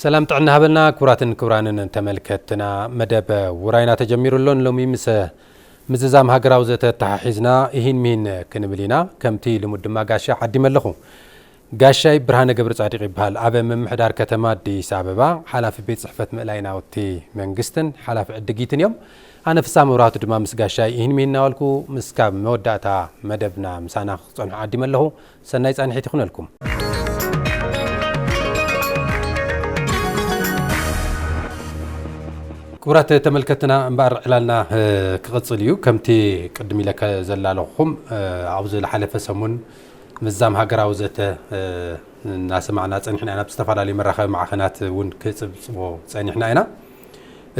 ሰላም ጥዕና ሃበልና። ክቡራትን ክቡራንን ተመልከትና፣ መደብ ውራይና ተጀሚሩ ኣሎ። ንሎሚ ምስ ምዝዛም ሃገራዊ ዘተ ተሓሒዝና ይሂን ሚሂን ክንብል ኢና። ከምቲ ልሙድ ድማ ጋሻ ዓዲመ ኣለኹ። ጋሻይ ብርሃነ ገብረ ጻዲቕ ይበሃል። ኣብ ምምሕዳር ከተማ ኣዲስ ኣበባ ሓላፊ ቤት ጽሕፈት ምእላይ ናውቲ መንግስትን ሓላፊ ዕድጊትን እዮም። ኣነ ፍሳ መብራህቱ ድማ ምስ ጋሻይ ይሂን ሚሂን እናበልኩ ምስካብ መወዳእታ መደብና ምሳና ክጸንሑ ዓዲመ ኣለኹ። ሰናይ ጻንሒት ይኹነልኩም። ክቡራት ተመልከትና፣ እምበኣር ዕላልና ክቕጽል እዩ። ከምቲ ቅድም ኢለ ዘላለኹኹም፣ ኣብዚ ዝሓለፈ ሰሙን ምዛም ሃገራዊ ዘተ እናሰማዕና ጸኒሕና ኢና። ናብ ዝተፈላለዩ መራኸቢ ማዕኸናት እውን ክጽብጽቦ ጸኒሕና ኢና።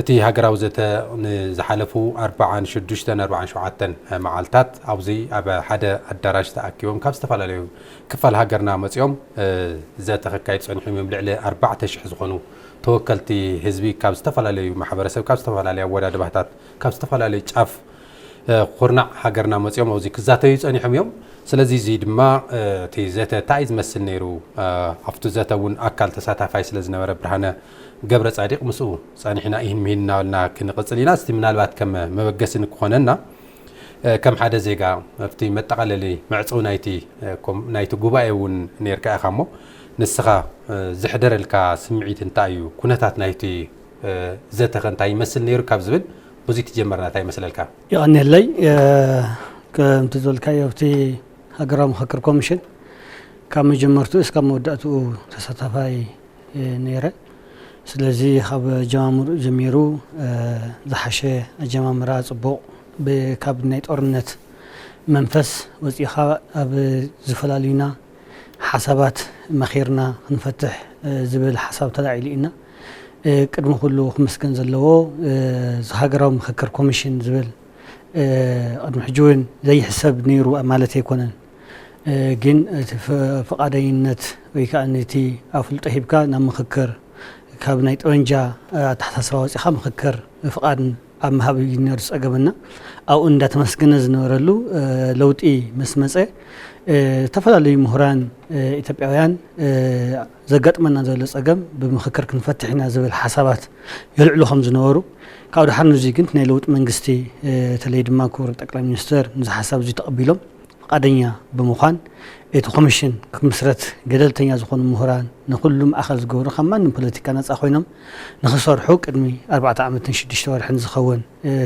እቲ ሃገራዊ ዘተ ንዝሓለፉ ኣርባዓን ሽዱሽተን ኣርባዓን ሸውዓተን መዓልታት ኣብዚ ኣብ ሓደ ኣዳራሽ ተኣኪቦም ካብ ዝተፈላለዩ ክፋል ሃገርና መጺኦም ዘተ ከካይድ ጸኒሖም እዮም። ልዕሊ ኣርባዕተ ሽሕ ዝኾኑ ተወከልቲ ህዝቢ ካብ ዝተፈላለዩ ማሕበረሰብ፣ ካብ ዝተፈላለዩ ኣወዳድባታት፣ ካብ ዝተፈላለዩ ጫፍ ኩርናዕ ሃገርና መጺኦም ኣብዚ ክዛተዩ ጸኒሖም እዮም። ስለዚ እዚ ድማ እቲ ዘተ እንታይ ዝመስል ነይሩ፣ ኣብቲ ዘተ እውን ኣካል ተሳታፋይ ስለ ዝነበረ ብርሃነ ገብረ ጻዲቕ ምስኡ ጸኒሕና ይህን ምሂን እናበልና ክንቕጽል ኢና። እስቲ ምናልባት ከም መበገሲ ንክኾነና፣ ከም ሓደ ዜጋ ኣብቲ መጠቓለሊ መዕጸዊ ናይቲ ናይቲ ጉባኤ እውን ነርካ ኢኻ እሞ፣ ንስኻ ዝሕደረልካ ስምዒት እንታይ እዩ? ኩነታት ናይቲ ዘተኸ እንታይ ይመስል ነይሩ ካብ ዝብል ብዙይ ትጀመርና እንታይ ይመስለልካ? ይቐንየለይ። ከምቲ ዝበልካዮ ኣብቲ ሃገራዊ ምኽክር ኮሚሽን ካብ መጀመርትኡ እስካብ መወዳእትኡ ተሳታፋይ ነይረ። ስለዚ ካብ ኣጀማምርኡ ጀሚሩ ዝሓሸ ኣጀማምራ፣ ጽቡቕ፣ ካብ ናይ ጦርነት መንፈስ ወፂእኻ ኣብ ዝፈላልዩና ሓሳባት መኺርና ክንፈትሕ ዝብል ሓሳብ ተላዒሉ ኢና። ቅድሚ ኩሉ ክምስገን ዘለዎ እዚ ሃገራዊ ምኽክር ኮሚሽን ዝብል ቅድሚ ሕጂ እውን ዘይሕሰብ ነይሩ ማለት ኣይኮነን። ግን እቲ ፍቓደይነት ወይ ከዓ ነቲ ኣፍልጦ ሂብካ ናብ ምኽክር፣ ካብ ናይ ጠበንጃ ኣተሓሳስባ ወፂኻ ምኽክር ፍቓድ ኣብ ምሃብ እዩ ነይሩ ፀገምና። ኣብኡ እንዳተመስገነ ዝነበረሉ ለውጢ ምስ መፀ፣ ዝተፈላለዩ ምሁራን ኢትዮጵያውያን ዘጋጥመና ዘሎ ፀገም ብምኽክር ክንፈትሕ ኢና ዝብል ሓሳባት የልዕሉ ከም ዝነበሩ፣ ካብኡ ደሓር ንዙይ ግን ናይ ለውጢ መንግስቲ፣ በተለይ ድማ ክቡር ጠቅላይ ሚኒስትር ነዚ ሓሳብ እዚ ተቐቢሎም ፍቓደኛ ብምዃን እቲ ኮሚሽን ክምስረት ገለልተኛ ዝኾኑ ምሁራን ንኹሉ ማእኸል ዝገብሩ ካብ ማንም ፖለቲካ ነፃ ኮይኖም ንኽሰርሑ ቅድሚ ኣርባዕተ ዓመትን ሽዱሽተ ወርሕን ዝኸውን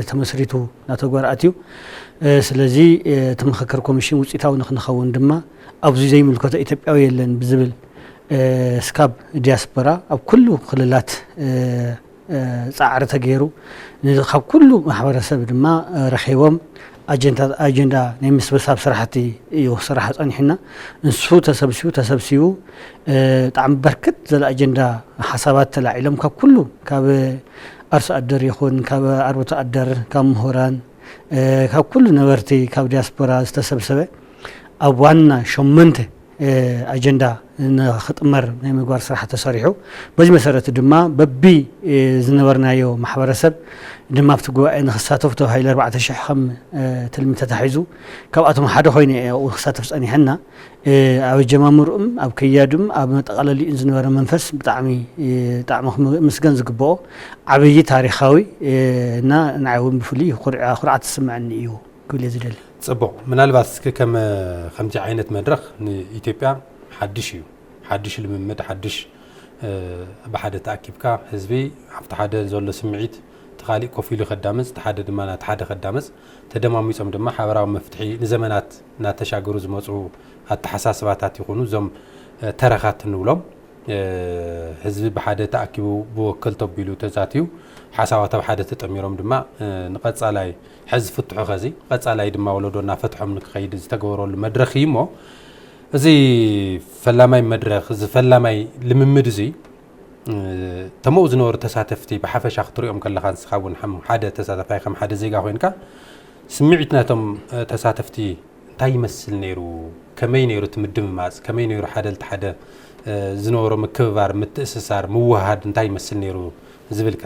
ተመስሪቱ ናብ ተግባር ኣትዩ። ስለዚ እቲ ምኽክር ኮሚሽን ውፅኢታዊ ንክንኸውን ድማ ኣብዚ ዘይምልከቶ ኢትዮጵያዊ የለን ብዝብል እስካብ ዲያስፖራ ኣብ ኩሉ ክልላት ፃዕሪ ተገይሩ፣ ካብ ኩሉ ማሕበረሰብ ድማ ረኺቦም ኣጀንዳ ናይ ምስብሳብ ስራሕቲ እዩ ክስራሕ ፀኒሕና። ንሱ ተሰብሲቡ ተሰብሲቡ ብጣዕሚ በርክት ዘለ ኣጀንዳ ሓሳባት ተላዒሎም ካብ ኩሉ፣ ካብ ኣርሶ ኣደር ይኹን ካብ ኣርብቶ ኣደር፣ ካብ ምሁራን፣ ካብ ኩሉ ነበርቲ ካብ ዲያስፖራ ዝተሰብሰበ ኣብ ዋና ሸመንተ ኣጀንዳ ንክጥመር ናይ ምግባር ስራሕ ተሰሪሑ። በዚ መሰረት ድማ በቢ ዝነበርናዮ ማሕበረሰብ ድማ ኣብቲ ጉባኤ ንክሳተፉ ተባሂሉ ኣርባዕተ ሽሕ ከም ትልሚ ተታሒዙ፣ ካብኣቶም ሓደ ኮይነ እየ ኣብኡ ክሳተፍ ፀኒሐና። ኣብ ኣጀማምርኡም ኣብ ከያዱም ኣብ መጠቓለሊኡን ዝነበረ መንፈስ ብጣዕሚ ብጣዕሚ ምስገን ዝግብኦ ዓብዪ ታሪኻዊ እና ንዓይ እውን ብፍሉይ ኩርዓት ዝስምዐኒ እዩ ክብል እየ ዝደሊ። ፅቡቕ። ምናልባት እስኪ ከም ከምዚ ዓይነት መድረኽ ንኢትዮጵያ ሓድሽ እዩ። ሓድሽ ልምምድ፣ ሓድሽ ብሓደ ተኣኪብካ ህዝቢ ኣብቲ ሓደ ዘሎ ስምዒት እቲ ካሊእ ኮፍ ኢሉ ከዳምፅ፣ እቲ ሓደ ድማ ናቲ ሓደ ከዳምፅ፣ ተደማሚፆም ድማ ሓበራዊ መፍትሒ ንዘመናት እናተሻገሩ ዝመፁ ኣተሓሳስባታት ይኹኑ እዞም ተረኻት እንብሎም ህዝቢ ብሓደ ተኣኪቡ ብወከልቲ ኣቢሉ ተዛትዩ ሓሳባት ኣብ ሓደ ተጠሚሮም ድማ ንቐፃላይ ሕዚ ፍትሑ ኸዚ ቀፃላይ ድማ ወለዶ እናፈትሖም ንክኸይድ ዝተገበረሉ መድረኽ እዩ እሞ፣ እዚ ፈላማይ መድረኽ፣ እዚ ፈላማይ ልምምድ እዚ ተመኡ ዝነበሩ ተሳተፍቲ ብሓፈሻ ክትሪኦም ከለኻ፣ ንስኻ እውን ከም ሓደ ተሳታፋይ ከም ሓደ ዜጋ ኮይንካ ስምዒት ናይቶም ተሳተፍቲ እንታይ ይመስል ነይሩ? ከመይ ነይሩ እቲ ምድምማፅ? ከመይ ነይሩ ሓደ ልቲ ሓደ ዝነበሮ ምክብባር፣ ምትእስሳር፣ ምውሃድ እንታይ ይመስል ነይሩ ዝብልከ?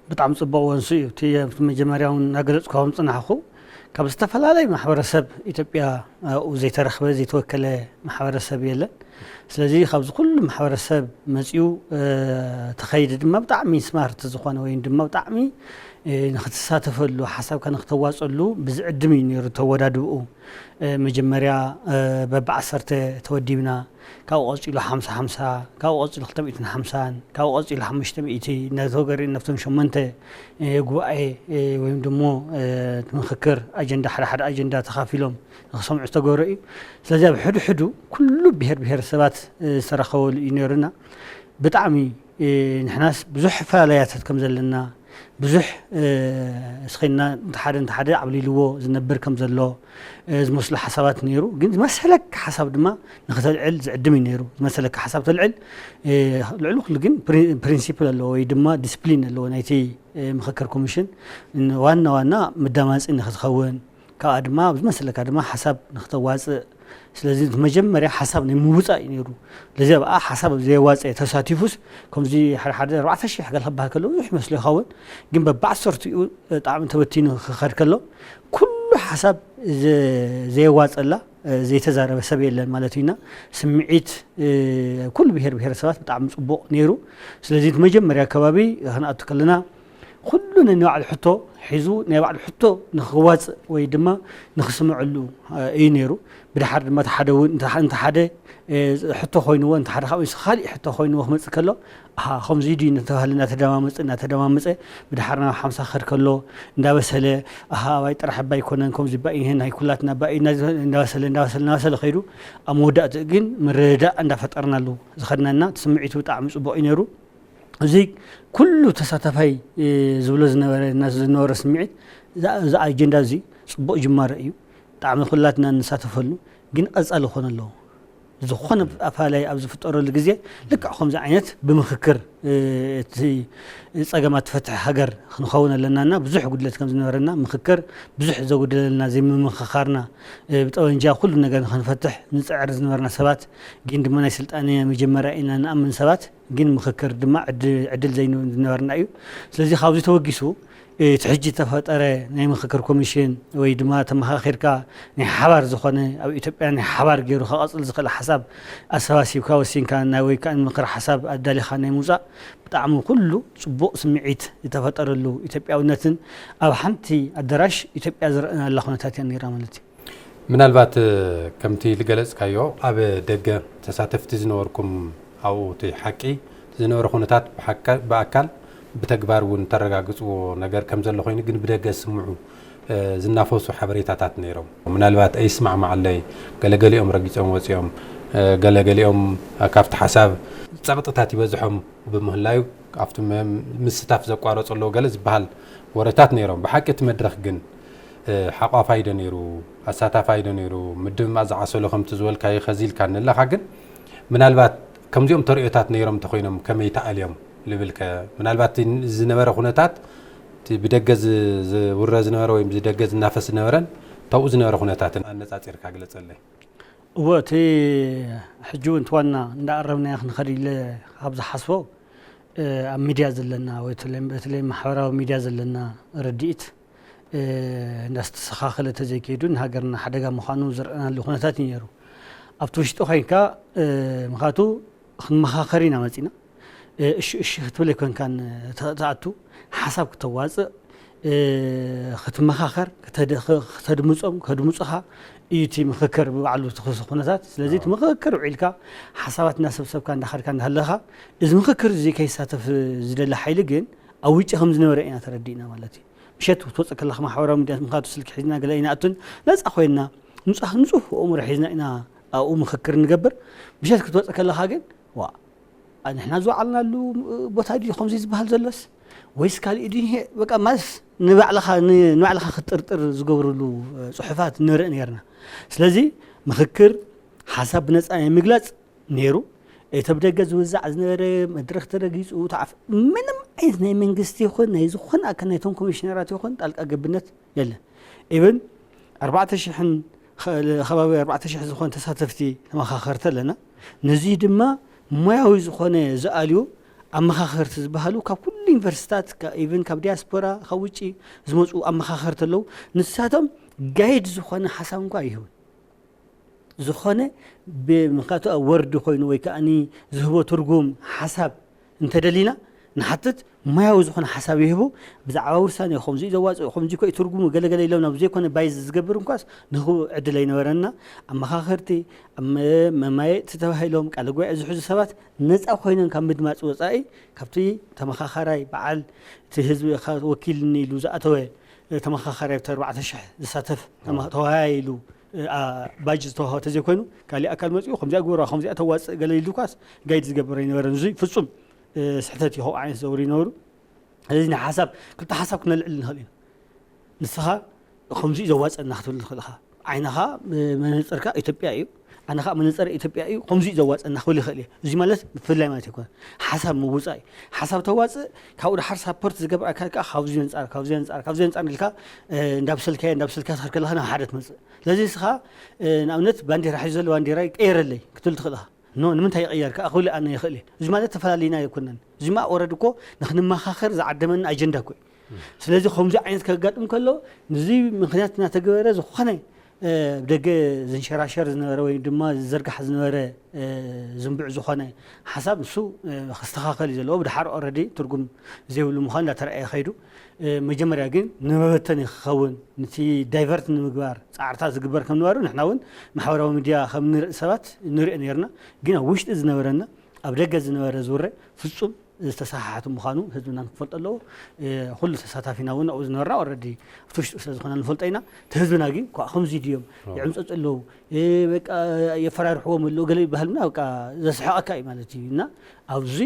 ብጣዕሚ ፅቡቕ ወንሱ እዩ። እቲ ኣብቲ መጀመርያ እውን እናገለፅኩ ከም ፅናሕኩ ካብ ዝተፈላለዩ ማሕበረሰብ ኢትዮጵያ ኣብኡ ዘይተረኽበ ዘይተወከለ ማሕበረሰብ የለን። ስለዚ ካብዚ ኩሉ ማሕበረሰብ መፂኡ ተኸይደ ድማ ብጣዕሚ ስማርት ዝኾነ ወይ ድማ ብጣዕሚ ንክትሳተፈሉ ሓሳብካ ንክተዋፀሉ ብዝዕድም እዩ ነይሩ ተወዳድብኡ። መጀመርያ በብዓሰርተ ተወዲብና፣ ካብኡ ቀፂሉ ሓምሳ ሓምሳ፣ ካብኡ ቀፂሉ ክልተ ሚእትን ሓምሳን፣ ካብኡ ቀፂሉ ሓሙሽተ ሚእቲ እናተገሪኡ ነብቶም ሸሞንተ ጉባኤ ወይም ድሞ ምክክር ኣጀንዳ ሓደ ሓደ ኣጀንዳ ተኻፊሎም ንክሰምዑ ዝተገብረ እዩ። ስለዚ ኣብ ሕዱ ሕዱ ኩሉ ብሄር ብሄረሰባት ዝተረኸበሉ እዩ ነይሩና። ብጣዕሚ ንሕናስ ብዙሕ ፈላለያታት ከም ዘለና ብዙሕ እስኸና እንተሓደ እንተሓደ ዓብሊልዎ ዝነብር ከም ዘሎ ዝመስሉ ሓሳባት ነይሩ። ግን ዝመሰለካ ሓሳብ ድማ ንክተልዕል ዝዕድም እዩ ነይሩ። ዝመሰለካ ሓሳብ ተልዕል። ልዕሊ ኩሉ ግን ፕሪንሲፕል ኣለዎ ወይ ድማ ዲስፕሊን ኣለዎ ናይቲ ምክክር ኮሚሽን። ዋና ዋና መዳማፂ ንክትኸውን፣ ካብኣ ድማ ኣብ ዝመሰለካ ድማ ሓሳብ ንክተዋፅእ። ስለዚ እቲ መጀመርያ ሓሳብ ናይ ምውፃእ እዩ ነይሩ። ስለዚ ኣብኣ ሓሳብ ኣብ ዘየዋፀ ተሳቲፉስ ከምዚ ሓደ ሓደ ኣርባዕተ ሺሕ ገለ ክበሃል ከሎ ብዙሕ ይመስሎ ይኸውን። ግን በብዓሰርቲኡ ብጣዕሚ ተበቲኑ ክኸድ ከሎ ኩሉ ሓሳብ ዘየዋፀላ ዘይተዛረበ ሰብ የለን ማለት እዩና። ስምዒት ኩሉ ብሄር ብሄረሰባት ብጣዕሚ ፅቡቕ ነይሩ። ስለዚ እቲ መጀመርያ ከባቢ ክንኣቱ ከለና ኩሉ ነናይ ባዕሉ ሕቶ ሒዙ ናይ ባዕሉ ሕቶ ንክዋፅእ ወይ ድማ ንክስምዐሉ እዩ ነይሩ። ብድሓር ድማ እቲ ሓደ እውን እንተ ሓደ ሕቶ ኮይንዎ እንተ ሓደ ካብኡ ካሊእ ሕቶ ኮይንዎ ክመፅእ ከሎ ኣሃ ከምዚ ድዩ እናተባህለ እናተደማመፀ እናተደማመፀ ብድሓር ናብ ሓምሳ ክኸድ ከሎ እንዳበሰለ ኣሃ ኣባይ ጥራሕ እባ ኣይኮነን ከምዚ እባ እዩ ናይ ኩላትና እባ እዩ እናበሰለ እናበሰለ እናበሰለ ከይዱ ኣብ መወዳእትኡ ግን ምርድዳእ እንዳፈጠርናሉ ዝኸድናና እቲ ስምዒቱ ብጣዕሚ ፅቡቕ እዩ ነይሩ። እዚ ኩሉ ተሳታፋይ ዝብሎ ዝነበረ ዝነበረ ስምዒት እዚ ኣጀንዳ እዚ ፅቡቕ ጅማሮ እዩ። ብጣዕሚ ኩላትና ንሳተፈሉ ግን ቀፃሊ ክኾን ኣለዎ። ዝኾነ ኣፈላላይ ኣብ ዝፍጠረሉ ግዜ ልክዕ ከምዚ ዓይነት ብምክክር እቲ ፀገማት ትፈትሕ ሃገር ክንኸውን ኣለናና ብዙሕ ጉድለት ከም ዝነበረና ምክክር ብዙሕ ዘጉደለልና ዘይምምኽኻርና ብጠበንጃ ኩሉ ነገር ንክንፈትሕ ንፅዕር ዝነበርና ሰባት ግን ድማ ናይ ስልጣነ መጀመርያ ኢና ንኣምን ሰባት ግን ምኽክር ድማ ዕድል ዘይነበርና እዩ። ስለዚ ካብዚ ተበጊሱ እቲ ሕጂ ዝተፈጠረ ናይ ምኽክር ኮሚሽን ወይ ድማ ተመኻኺርካ ናይ ሓባር ዝኾነ ኣብ ኢትዮጵያ ናይ ሓባር ገይሩ ከቐፅል ዝኽእል ሓሳብ ኣሰባሲብካ ወሲንካ ናይ ወይ ከዓ ምኽር ሓሳብ ኣዳሊኻ ናይ ምውፃእ ብጣዕሚ ኩሉ ፅቡቕ ስምዒት ዝተፈጠረሉ ኢትዮጵያውነትን ኣብ ሓንቲ ኣዳራሽ ኢትዮጵያ ዝረኣናላ ኩነታት እያ ነይራ ማለት እዩ። ምናልባት ከምቲ ዝገለፅካዮ ኣብ ደገ ተሳተፍቲ ዝነበርኩም ኣብኡ እቲ ሓቂ ዝነበረ ኩነታት ብኣካል ብተግባር እውን ተረጋግፅዎ ነገር ከም ዘሎ ኮይኑ ግን ብደገ ዝስምዑ ዝናፈሱ ሓበሬታታት ነይሮም። ምናልባት ኣይስማዕማዓለይ ገለገሊኦም ረጊፆም ወፂኦም ገለገሊኦም ካብቲ ሓሳብ ፀቕጥታት ይበዝሖም ብምህላዩ ኣብቲ ምስታፍ ዘቋረፁ ኣለዉ ገለ ዝበሃል ወረታት ነይሮም። ብሓቂ እቲ መድረኽ ግን ሓቋፋይ ዶ ነይሩ? ኣሳታፋይ ዶ ነይሩ? ምድምማፅ ዝዓሰሎ ከምቲ ዝበልካዮ ከዚ ኢልካኒ ኣለኻ ግን ምናልባት ከምዚኦም ተርእዮታት ነይሮም እንተኾይኖም ከመይ ተኣልዮም ልብል ከ ምናልባት ዝነበረ ኩነታት ብደገ ዝውረ ዝነበረ ወይ ብደገ ዝናፈስ ዝነበረን ተብኡ ዝነበረ ኩነታትን ኣነፃፂርካ ግለፀለይ። እወ እቲ ሕጂ እውን እቲ ዋና እንዳኣረምናዮ ክንኸድ ኢለ ካብ ዝሓስቦ ኣብ ሚድያ ዘለና ወይ በተለይ ማሕበራዊ ሚድያ ዘለና ርድኢት እንዳስተኻኸለ ተዘይከይዱ ንሃገርና ሓደጋ ምዃኑ ዝረኣናሉ ኩነታት እዩ ነይሩ። ኣብቲ ውሽጢ ኮይንካ ምኽንያቱ ክንመኻኸር ኢና መፂና። እሺ እሺ ክትብል ኣይኮንካን ትኣቱ፣ ሓሳብ ክተዋፅእ ክትመኻኸር፣ ክተድምፆም፣ ከድምፁኻ እዩ እቲ ምኽክር ብባዕሉ እቲ ኩነታት። ስለዚ እቲ ምኽክር ውዒልካ ሓሳባት እናሰብሰብካ እንዳኸድካ እንዳሃለኻ እዚ ምኽክር እዚ ከይሳተፍ ዝደሊ ሓይሊ ግን ኣብ ውጭ ከም ዝነበረ ኢና ተረዲእና ማለት እዩ። ምሸት ክትወፅእ ከለኻ ማሕበራዊ ሚድያ ምኽንያቱ ስልኪ ሒዝና ገለ ኣይንኣቱን ነፃ ኮይንና ንፁህ ንፁህ ኣእምሮ ሒዝና ኢና ኣብኡ ምኽክር ንገብር። ምሸት ክትወፅእ ከለኻ ግን ዋ ንሕና ዝወዓልናሉ ቦታ ድዩ ከምዚ ዝበሃል ዘሎስ ወይስ ካሊእ ድዩ? በቃ ማለስ ንባዕልኻ ንባዕልኻ ክትጥርጥር ዝገብርሉ ፅሑፋት ንርኢ ነርና። ስለዚ ምኽክር ሓሳብ ብነፃ ናይ ምግላፅ ነይሩ። እቲ ብደገ ዝውዛዕ ዝነበረ መድረኽ ተረጊፁ ተዓፍ ምንም ዓይነት ናይ መንግስቲ ይኹን ናይ ዝኾነ ኣካል ናይቶም ኮሚሽነራት ይኹን ጣልቃ ገብነት የለን። ኢብን ኣርባዕተ ሽሕን ከባቢ ኣርባዕተ ሽሕ ዝኾነ ተሳተፍቲ ተመኻኸርቲ ኣለና። ነዚ ድማ ሞያዊ ዝኾነ ዝኣልዩ ኣመኻኸርቲ ዝበሃሉ ካብ ኩሉ ዩኒቨርሲታት ኢብን ካብ ዲያስፖራ ካብ ውጭ ዝመፁ ኣመኻኸርቲ ኣለዉ። ንሳቶም ጋይድ ዝኾነ ሓሳብ እንኳ ይህቡ ዝኾነ ብ-፣ ምኽንያቱ ኣብ ወርዲ ኮይኑ ወይ ከኣኒ ዝህቦ ትርጉም ሓሳብ እንተደሊና ንሓትት፣ ሞያዊ ዝኾነ ሓሳብ ይህቡ። ብዛዕባ ውሳኔ ከምዚ እዩ ዘዋፅኦ፣ ከምዚ እኮ እዩ ትርጉሙ፣ ገለገለ ኢሎም ናብ ዘይኮነ ባይዝ ዝገብር እንኳስ ንህቡ ዕድል ኣይነበረና። ኣመኻኸርቲ፣ ኣብ መ-፣ መማየጥቲ ተባሂሎም ቃለ ጉባኤ ዝሕዙ ሰባት ነፃ ኮይኖም ካብ ምድማፅ ወፃኢ፣ ካብቲ ተመኻኻራይ በዓል እቲ ህዝቢ ኢኻ ወኪልኒ ኢሉ ዝኣተወ ተመኻኻራይ ኣብቲ ኣርባዕተ ሽሕ ዝሳተፍ ተማ-፣ ተወሃያይ ኢሉ፣ እ፣ ኣ-፣ ባጅ ዝተዋህቦ ተዘይኮይኑ፣ ካሊእ ኣካል መፂኡ ከምዚኣ ግበርዋ፣ ከምዚኣ ተዋፅእ ገለ ኢሉ ኳስ ጋይድ ዝገብር ኣይነበረን። እዙይ ፍፁም፣ እ፣ ስሕተት እዩ። ከምኡ ዓይነት ዝገብሩ ይነበሩ። ስለዚ ንሓሳብ፣ ክልተ ሓሳብ ክነልዕል ንኽእል ኢና። ንስኻ ከምዚ እዩ ዘዋፅአና ክትብል ትኽእል ኢኻ። ዓይንኻ፣ እ፣ መነፅርካ ኢትዮጵያ እዩ። ኣነ ኸዓ መነፅር ኢትዮጵያ እዩ፣ ከምዚ እዩ ዘዋፅአና ክብል ይኽእል እየ። እዚ ማለት ብፍላይ ማለት ኣይኮነን። ሓሳብ ምውፃእ እዩ። ሓሳብ ተዋፅእ፣ ካብኡ ድሓር ሳፖርት ዝገብር ኣካል ከዓ ካብዚ ኣንፃር፣ ካብዚ ኣንፃር፣ ካብዚ ኣንፃር ኢልካ፣ እ፣ እንዳብሰልካዮ፣ እንዳብሰልካዮ ትኸድ ከለኻ ናብ ሓደ ትመፅእ። ስለዚ ንስኻ፣ እ፣ ንኣብነት ባንዴራ ሒዙ ዘሎ ባንዴራ ይቀየረለይ ክትብል ትኽእል ኢኻ። ኖ፣ ንምንታይ ይቕየር ከኣ ክብል ኣነ ይኽእል እየ። እዚ ማለት ተፈላሊና ኣይኮነን። እዚ ማ ኦረዲ እኮ ንኽንመኻኸር ዝዓደመና ኣጀንዳ እኮ እዩ። ስለዚ ከምዚ ዓይነት ከጋጥም ከሎ፣ ንዚ ምኽንያት እናተገበረ ዝኾነ፣ እ፣ ብደገ ዝንሸራሸር ዝነበረ ወይ ድማ ዝዘርጋሕ ዝነበረ፣ እ፣ ዝንቡዕ ዝኾነ ሓሳብ ንሱ፣ እ፣ ክስተኻኸል እዩ ዘለዎ። ብድሓር ኦረዲ ትርጉም ዘይብሉ ምዃኑ እንዳተረኣየ ኸይዱ። እ፣ መጀመርያ ግን ንመበተኒ ክኸውን፣ ነቲ ዳይቨርት ንምግባር ጻዕርታት ዝግበር ከም ነበሩ ንሕና እውን ማሕበራዊ ሚድያ ከም ንርኢ ሰባት ንሪኦ ነይርና። ግን ኣብ ውሽጢ ዝነበረና፣ ኣብ ደገ ዝነበረ ዝውረ ፍጹም ዝተሰሓሓቱ ምዃኑ ህዝብና ክፈልጦ ኣለዎ። እ፣ ኩሉ ተሳታፊና እውን ኣብኡ ዝነበርና ኦረዲ ኣብቲ ውሽጢ ስለ ዝኾነ ንፈልጦ ኢና። እቲ ህዝብና ግን፣ "ኳ፣ ከምዚ ድዮም? ኣዎ። ይዕምጸጹ ኣለዉ። እ፣ በቃ የፈራርሕዎም ኣለዉ" ገለ ይበሃል እና በቃ ዘስሕቐካ እዩ ማለት እዩ። እና ኣብዚ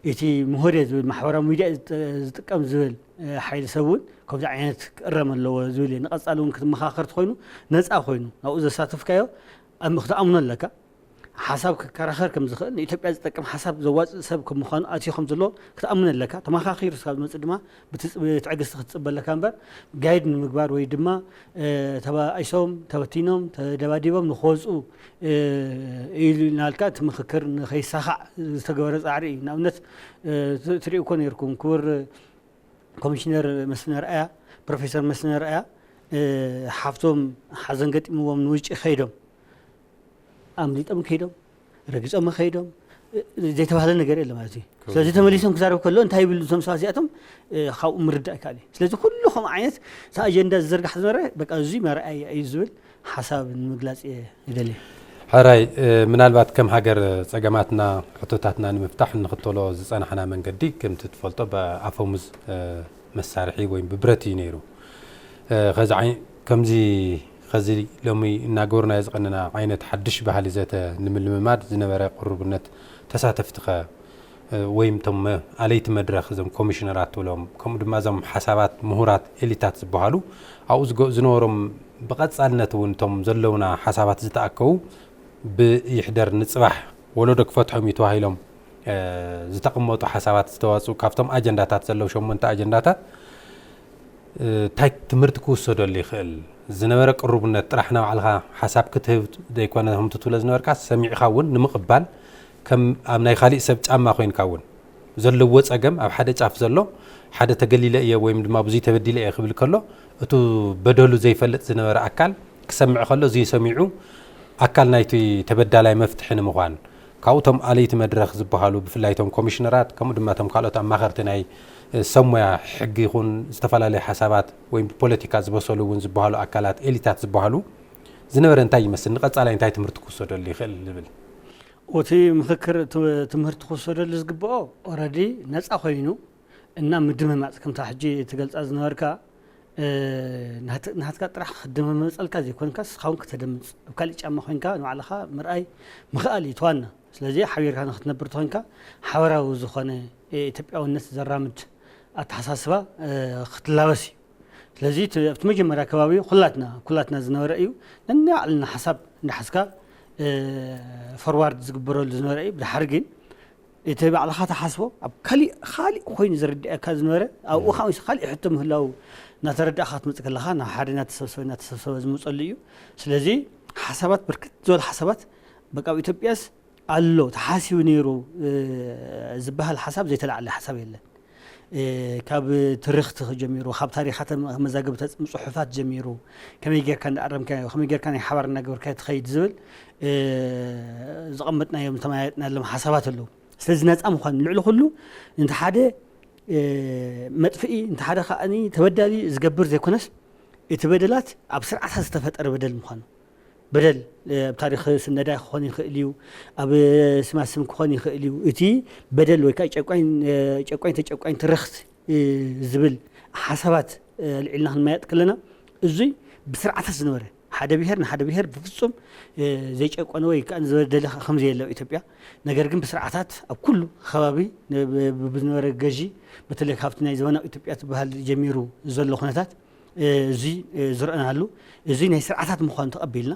እቲ ምሁር እየ ዝብል ማሕበራዊ ሚድያ ዝጥ-፣ ዝጥቀም ዝብል፣ እ፣ ሓይሊ ሰብ እውን ከምዚ ዓይነት ክእረም ኣለዎ ዝብል እየ። ንቐጻሊ እውን ክትመኻኸር ተኾይኑ ነጻ ኮይኑ ናብኡ ዘሳተፍካዮ ኣብ ክትኣምኖ ኣለካ። ሓሳብ ክከራኸር ከም ዝኽእል፣ ንኢትዮጵያ ዝጠቅም ሓሳብ ዘዋጽእ ሰብ ከም ምዃኑ ኣትዩ ከም ዘሎ ክትኣምን ኣለካ። ተመኻኺሩ ስካብ ዝመጽእ ድማ ብትጽ-፣ ብትዕግስቲ ክትጽበ ኣለካ እምበር፣ ጋይድ ንምግባር ወይ ድማ፣ እ፣ ተባኢሶም፣ ተበቲኖም፣ ተደባዲቦም ንክወጽኡ፣ እ፣ ኢሉ እናልካ እቲ ምኽክር ንኸይሳኻዕ ዝተገበረ ጻዕሪ እዩ። ንኣብነት፣ እ፣ ት-፣ ትሪኡ እኮ ነይርኩም፣ ክቡር ኮሚሽነር መስፍን ኣርኣያ፣ ፕሮፌሰር መስፍን ኣርኣያ፣ እ፣ ሓፍቶም ሓዘን ገጢምዎም ንውጭ ከይዶም፣ ኣምሊጦም ከይዶም፣ ረጊጾም ከይዶም፣ እ፣ ዘይተባህለ ነገር የለ ማለት እዩ። ክቡር። ስለዚ ተመሊሶም ክዛረቡ ከለዉ እንታይ ይብሉ እዞም ሰባት እዚኣቶም፣ እ፣ ካብኡ ምርዳእ ይከኣል እዩ። ስለዚ ኩሉ ከምኡ ዓይነት እቲ ኣጀንዳ ዝዝርጋሕ ዝነበረ በቃ እዙይ መርኣያ እዩ ዝብል ሓሳብ ንምግላጽ እየ ይደሊ። ሕራይ፣ እ፣ ምናልባት ከም ሃገር ጸገማትና፣ ሕቶታትና ንምፍታሕ እንኽተሎ ዝጸናሕና መንገዲ ከምቲ ትፈልጦ ብኣፈሙዝ፣ እ፣ መሳርሒ ወይም ብብረት እዩ ነይሩ። እ፣ ኸዚ ዓይ-፣ ከምዚ ኸዚ ሎሚ እናገበርናዮ ዝቐነና ዓይነት ሓድሽ ባህሊ ዘተ ንምልምማድ ዝነበረ ቅሩብነት ተሳተፍቲ ኸ፣ እ፣ ወይም እቶም መ-፣ ኣለይቲ መድረኽ እዞም ኮሚሽነራት ትብሎም፣ ከምኡ ድማ እዞም ሓሳባት ምሁራት ኤሊታት ዝበሃሉ ኣብኡ ዝገ-፣ ዝነበሮም ብቐጻልነት እውን እቶም ዘለውና ሓሳባት ዝተኣከቡ ብይሕደር ንጽባሕ ወለዶ ክፈትሖም እዩ ተባሂሎም፣ እ፣ ዝተቐመጡ ሓሳባት ዝተዋጽኡ ካብቶም ኣጀንዳታት ዘለዉ ሸሞንተ ኣጀንዳታት፣ እ፣ እንታይ ትምህርቲ ክውሰደሉ ይኽእል? ዝነበረ ቅሩብነት ጥራሕ ንባዕልኻ ሓሳብ ክትህብ ዘይኮነ ከምቲ ትብሎ ዝነበርካ ሰሚዕኻ እውን ንምቕባል ከም ኣብ ናይ ካሊእ ሰብ ጫማ ኮይንካ እውን ዘለዎ ጸገም ኣብ ሓደ ጫፍ ዘሎ ሓደ ተገሊለ እየ ወይም ድማ ብዙይ ተበዲለ እየ ክብል ከሎ እቱ በደሉ ዘይፈልጥ ዝነበረ ኣካል ክሰምዕ ከሎ እዚ ሰሚዑ ኣካል ናይቲ ተበዳላይ መፍትሒ ንምዃን ካብኡ እቶም ኣለይቲ መድረኽ ዝበሃሉ ብፍላይ እቶም ኮሚሽነራት ከምኡ ድማ እቶም ካልኦት ኣማኸርቲ ናይ፣ እ፣ ሰብ ሞያ ሕጊ ይኹን ዝተፈላለዩ ሓሳባት ወይም ብፖለቲካ ዝበሰሉ እውን ዝበሃሉ ኣካላት ኤሊታት ዝበሃሉ ዝነበረ እንታይ ይመስል? ንቐጻላይ እንታይ ትምህርቲ ክውሰደሉ ይኽእል ዝብል? እቲ ምኽክር ት-፣ ትምህርቲ ክውሰደሉ ዝግብኦ ኦረዲ ነጻ ኮይኑ እና ምድምማጽ ከምታ ሕጂ ትገልጻ ዝነበርካ፣ እ፣ ናት-፣ ናትካ ጥራሕ ክደማመጸልካ ዘይኮንካ፣ ንስኻ እውን ከተደምጽ፣ ኣብ ካሊእ ጫማ ኮይንካ ንባዕልኻ ምርኣይ ምኽኣል እዩ እቲ ዋና። ስለዚ ሓቢርካ ንክትነብር ተኾይንካ ሓበራዊ ዝኾነ፣ እ፣ ኢትዮጵያውነት ዘራምድ ኣተሓሳስባ፣ እ፣ ክትላበስ እዩ። ስለዚ እቲ፣ ኣብቲ መጀመርያ ከባቢ ኩላትና፣ ኩላትና ዝነበረ እዩ። ነናይ ባዕልና ሓሳብ እንዳሓዝካ፣ እ፣ ፎርዋርድ ዝግበረሉ ዝነበረ እዩ። ብድሓር ግን እቲ ባዕልኻ ትሓስቦ ኣብ ካሊእ፣ ካሊእ ኮይኑ ዝርድኣካ ዝነበረ፣ ኣብኡ፣ እም። ከዓ ምስ ካሊእ ሕቶ ምህላው እናተረዳእኻ ክትመጽእ ከለኻ ናብ ሓደ እናተሰብሰበ፣ እናተሰብሰበ ዝመጸሉ እዩ። ስለዚ ሓሳባት፣ ብርክት ዝበሉ ሓሳባት በቃ ኣብ ኢትዮጵያስ ኣሎ ተሓሲቡ ነይሩ፣ እ፣ ዝበሃል ሓሳብ ዘይተላዕለ ሓሳብ የለን። ካብ ትርኽቲ ጀሚሩ፣ ካብ ታሪኻት መዛግብቲ ጽሑፋት ጀሚሩ፣ ከመይ ጌርካ እንዳኣረምካዮ፣ ከመይ ጌርካ ናይ ሓባር እናገበርካዮ ትኸይድ ዝብል ዘቐመጥናዮም ዝተመያየጥናሎም ሓሳባት ኣለዉ። ስለዚ ነጻ ምዃን ልዕሊ ኩሉ፣ እንተ ሓደ መጥፍኢ፣ እንተ ሓደ ከኣኒ ተበዳሊ ዝገብር ዘይኮነስ፣ እቲ በደላት ኣብ ስርዓታት ዝተፈጠረ በደል ምዃኑ፣ በደል ኣብ ታሪኽ ስነዳ ክኾን ይኽእል እዩ፣ ኣብ ስማስም ክኾን ይኽእል እዩ። እቲ በደል ወይ ከዓ ጨቋኝ ጨቋኝ ተጨቋኝ ትርኽት ዝብል ሓሳባት ኣልዒልና ክንመያጥ ከለና፣ እዙይ ብስርዓታት ዝነበረ፣ ሓደ ብሄር ንሓደ ብሄር ብፍጹም ዘይጨቆነ ወይ ከዓ ዝበደለ ከም ዘየለ ኣብ ኢትዮጵያ፣ ነገር ግን ብስርዓታት ኣብ ኩሉ ከባቢ ብዝነበረ ገዢ፣ በተለይ ካብቲ ናይ ዘመናዊ ኢትዮጵያ ትበሃል ጀሚሩ ዘሎ ኩነታት፣ እዚ ዝረኣናሉ፣ እዚ ናይ ስርዓታት ምዃኑ ተቐቢልና፣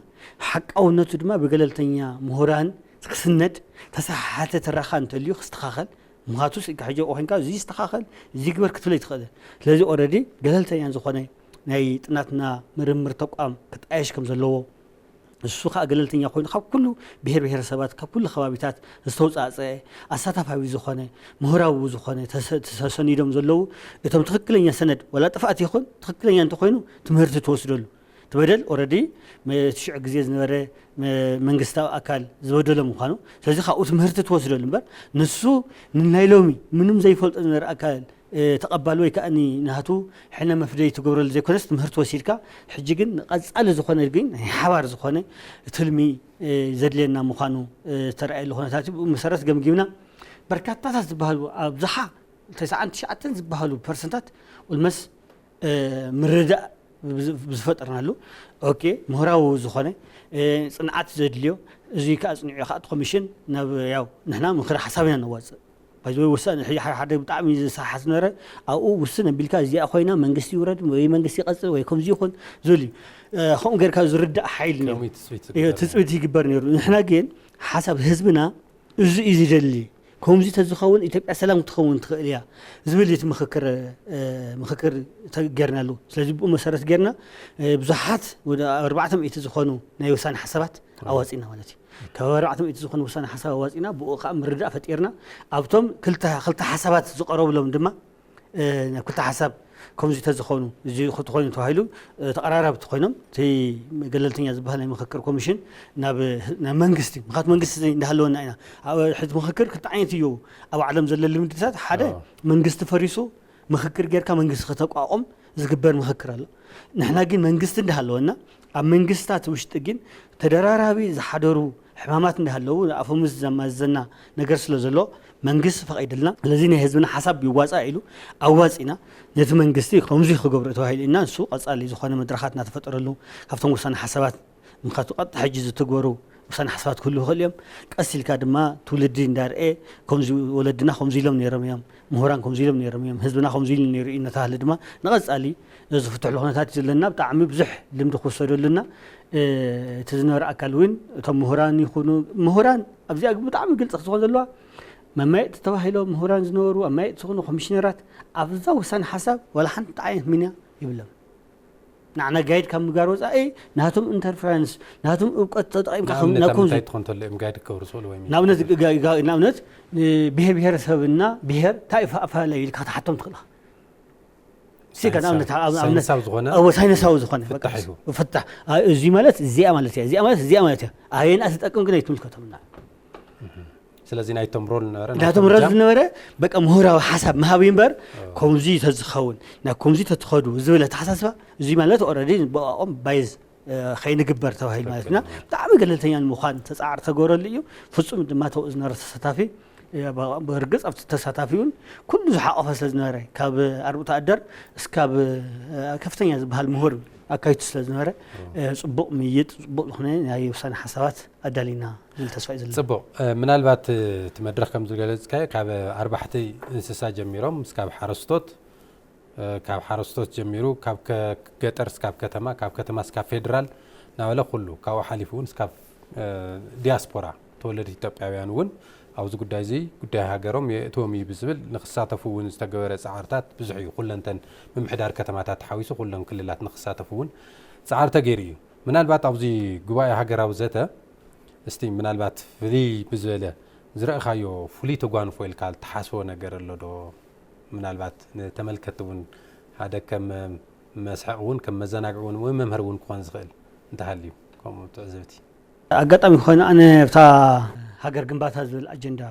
ሓቃውነቱ ድማ ብገለልተኛ ምሁራን ክስነድ፣ ተሰሓሓተ ትረኻ እንተልዩ ክስተኻኸል፣ ምኽንያቱ ሕጂ ኮይንካ እዚ ይስተኻኸል፣ እዚ ግበር ክትብሎ ይትኽእል። ስለዚ ኦረዲ ገለልተኛ ዝኾነ ናይ ጥናትና ምርምር ተቋም ክጣየሽ ከም ዘለዎ፣ እሱ ከዓ ገለልተኛ ኮይኑ ካብ ኩሉ ብሄር ብሄረሰባት፣ ካብ ኩሉ ከባቢታት ዝተውፃፀአ፣ ኣሳታፋዊ ዝኾነ፣ ምሁራዊ ዝኾነ ተሰ-፣ ተሰኒዶም ዘለዉ፣ እቶም ትኽክለኛ ሰነድ፣ ዋላ ጥፍኣት ይኹን ትኽክለኛ እንተኾይኑ ትምህርቲ ትወስደሉ። እቲ በደል ኦረዲ መ-፣ ትሽዑ ግዜ ዝነበረ መ-፣ መንግስታዊ ኣካል ዝበደሎ ምዃኑ፣ ስለዚ ካብኡ ትምህርቲ ትወስደሉ እምበር፣ ንሱ ንናይ ሎሚ ምንም ዘይፈልጦ ዝነበረ ኣካል ተቐባል ወይ ከዓ ናቱ ሕነ መፍደይ ትገብረሉ ዘይኮነስ፣ ትምህርቲ ወሲድካ፣ ሕጂ ግን ንቐፃሊ ዝኾነ ግን ናይ ሓባር ዝኾነ ትልሚ ዘድልየና ምዃኑ ዝተረኣየሉ ኩነታት እዩ። ብኡ መሰረት ገምጊምና፣ በርካታታት ዝበሃሉ፣ ኣብዝሓ ተስዓን ትሽዓተን ዝበሃሉ ፐርሰንታት ኦልመስ ምርዳእ ዝፈጠርናሉ፣ ኦኬ፣ ምሁራዊ ዝኾነ ጽንዓት ዘድልዮ፣ እዚ ከዓ ኣጽኒዑ ከዓ እቲ ኮሚሽን ናብ፣ ያው ንሕና ምኽሪ ሓሳብ ኢና ነዋጽእ። ባይዘወይ ወሳኒ፣ ሕጂ ሓደ ሓደ ብጣዕሚ ዝሰሓሓት ዝነበረ፣ ኣብኡ ውስን ኣቢልካ እዚኣ ኮይና መንግስቲ ይውረድ ወይ መንግስቲ ይቐጽል ወይ ከምዚ ይኹን ዝብል እዩ። እ፣ ከምኡ ጌርካ ዝርዳእ ሓይሊ ነይሩ። ከመይ ትጽቢት እዩ፣ ዝግበር ነይሩ? ትጽቢት ይግበር ነይሩ። ንሕና ግን ሓሳብ ህዝብና እዚ እዩ ዝደሊ። ከምዚ ተዝኸውን ኢትዮጵያ ሰላም ክትኸውን ትኽእል እያ ዝብል እዩ እቲ ምኽክር፣ እ፣ ምኽክር ተ-፣ ጌርናሉ። ስለዚ ብኡ መሰረት ጌርና፣ እ፣ ብዙሓት ወደ ኣርባዕተ ሚእቲ ዝኾኑ ናይ ውሳኔ ሓሳባት ኣዎ። ኣዋጺና ማለት እዩ። ካብ ኣርባዕተ ሚእቲ ዝኾኑ ውሳኔ ሓሳብ ኣዋጺና፣ ብኡ ከዓ ምርዳእ ፈጢርና፣ ኣብቶም ክልተ፣ ክልተ ሓሳባት ዝቐረቡሎም ድማ፣ እ፣ ናብ ክልተ ሓሳብ ከምዚ ተዝኾኑ፣ እዚ ተኾይኑ ተባሂሉ፣ እ፣ ተቐራራብቲ ኮይኖም፣ እቲ ገለልተኛ ዝበሃል ናይ ምኽክር ኮሚሽን ናብ፣ ናብ መንግስቲ፣ ምኽንያቱ መንግስቲ እንዳሃለወና ኢና። ኣብ ሕዚ ምኽክር ክልተ ዓይነት እዩ ኣብ ዓለም ዘሎ ልምድታት። ሓደ፣ ኣዎ። መንግስቲ ፈሪሱ ምኽክር ጌርካ መንግስቲ ከተቋቁም ዝግበር ምኽክር ኣሎ። ንሕና ግን መንግስቲ እንዳሃለወና፣ ኣብ መንግስታት ውሽጢ ግን ተደራራቢ ዝሓደሩ ሕማማት እንዳሃለዉ፣ ኣፈሙዝ ዘማዘና ነገር ስለ ዘሎ፣ መንግስቲ ፈቒድልና፣ ስለዚ ናይ ህዝብና ሓሳብ ይዋጻእ ኢሉ ኣዋጺና፣ ነቲ መንግስቲ ከምዚ ክገብሮ ተባሂሉ ኢና፣ ንሱ ቀጻሊ ዝኾነ መድረኻት እናተፈጠረሉ፣ ካብቶም ውሳነ ሓሳባት፣ ምኽንያቱ ቀጥታ ሕጂ ዝትግበሩ ውሳነ ሓሳባት ክህልዉ ይኽእሉ እዮም። ቀስ ኢልካ ድማ ትውልዲ እንዳርኤ፣ ከምዚ ወለድና ከምዚ ኢሎም ነይሮም እዮም፣ ምሁራን ከምዚ ኢሎም ነይሮም እዮም፣ ህዝብና ከምዚ ኢሉ ነይሩ እዩ እናተባህለ ድማ ንቐጻሊ ዝፍትሕሉ ኩነታት እዩ ዘለና። ብጣዕሚ ብዙሕ ልምዲ ክውሰደሉና፣ እ፣ እቲ ዝነበረ ኣካል እውን እቶም ምሁራን ይኹኑ፣ ምሁራን ኣብዚኣ ግን ብጣዕሚ ግልፂ ክትኾን ዘለዋ፣ መማየጥቲ ተባሂሎም ምሁራን ዝነበሩ፣ ኣማየጥቲ ዝኾኑ ኮሚሽነራት ኣብዛ ውሳነ ሓሳብ ዋላ ሓንቲ ዓይነት ሚና የብሎም። ንዓና ጋይድ ካብ ምግባር ወፃኢ ናቶም ኢንተርፈረንስ፣ ናቶም እውቀት ተጠቒምካ ከም ንኣብነት ናብ ኣብ ኮንሱ-፣ ምንታይ ትኾን ተሎ እዮም ጋይድ ክገብሩ ዝኽእሉ ወይ ንኣብነት ጋ-፣ ጋ-፣ ንኣብነት ብሄር ብሄረሰብና ብሄር እንታይ ይፋ-፣ ኣፈላለዩ ኢልካ ክትሓቶም ትኽእል ኢኻ። ሲካ ንኣብነት፣ ኣብ ኣብነት ሳይንሳዊ ዝኾነ ኣዎ፣ ሳይንሳዊ ዝኾነ ፍታሕ በቃ፣ እዩ። ፍታሕ። አ-፣ እዚ ማለት እዚኣ ማለት እያ፣ እዚኣ ማለት እዚኣ ማለት እያ። ኣየንኣ ትጠቅም ግን ኣይትምልከቶም እና። ስለዚ ናይቶም ሮል ነበረ፣ ናይቶም ናይቶም ሮል ጃም ዝነበረ በቃ ምሁራዊ ሓሳብ ምሃብ እዩ እምበር፣ ኣዎ። ከምዚ ተዝኸውን፣ ናብ ከምዚ ተትኸዱ ዝብል ኣተሓሳስባ፣ እዚ ማለት ኦልሬዲ ብኣኦም ባይዝ፣ እ፣ ከይንግበር ተባሂሉ ማለት ኢና። ትክክል። ብጣዕሚ ገለልተኛ ንምዃን ተጻዕር ተገበረሉ እዩ። ፍጹም ድማ ተውኡ ዝነበረ ተሳታፊ፣ እ፣ ብ-፣ ብርግጽ ኣብቲ ተሳታፊ እውን ኩሉ ዝሓቆፈ ስለ ዝነበረ፣ ካብ ኣርብቶ ኣደር እስካብ፣ እ፣ ከፍተኛ ዝበሃል ምሁር ኣካይቱ ስለ ዝነበረ፣ ኣዎ። እ፣ ጽቡቕ ምይይጥ፣ ጽቡቕ ዝኾነ ናይ ውሳነ ሓሳባት ኣዳሊና ዝብል ተስፋ እዩ ዘለና። ጽቡቕ። እ፣ ምናልባት፣ እ፣ እቲ መድረኽ ከም ዝገለጽካዮ ካብ ኣርባሕቲ እንስሳ ጀሚሮም እስካብ ሓረስቶት፣ እ፣ ካብ ሓረስቶት ጀሚሩ ካብ ከ-፣ ገጠር እስካብ ከተማ፣ ካብ ከተማ እስካብ ፌደራል እናበለ ኩሉ ካብኡ ሓሊፉ እውን እስካብ፣ እ፣ ዲያስፖራ ተወለድቲ ኢትዮጵያውያን እውን ኣብዚ ጉዳይ እዚ ጉዳይ ሃገሮም የእትዎም እዩ ብዝብል ንክሳተፉ እውን ዝተገበረ ጻዕርታት ብዙሕ እዩ። ኩለንተን ምምሕዳር ከተማታት ተሓዊሱ ኩለን ክልላት ንክሳተፉ እውን ጻዕሪ ተገይሩ እዩ። ምናልባት ኣብዚ ጉባኤ ሃገራዊ ዘተ እስቲ ምናልባት ፍልይ ብዝበለ ዝረእኻዮ ፍሉይ ተጓንፎ ኢልካ እትሓስቦ ነገር ኣሎ ዶ? ምናልባት ንተመልከትቲ እውን ሓደ ከም መስሕቕ እውን ከም መዘናግዒ እውን ወይ መምህር እውን ክኾን ዝኽእል እንተሃልዩ ከምኡ ትዕዝብቲ። ኣጋጣሚ ኮይኑ ኣነ ኣብታ ሃገር ግንባታ ዝብል ኣጀንዳ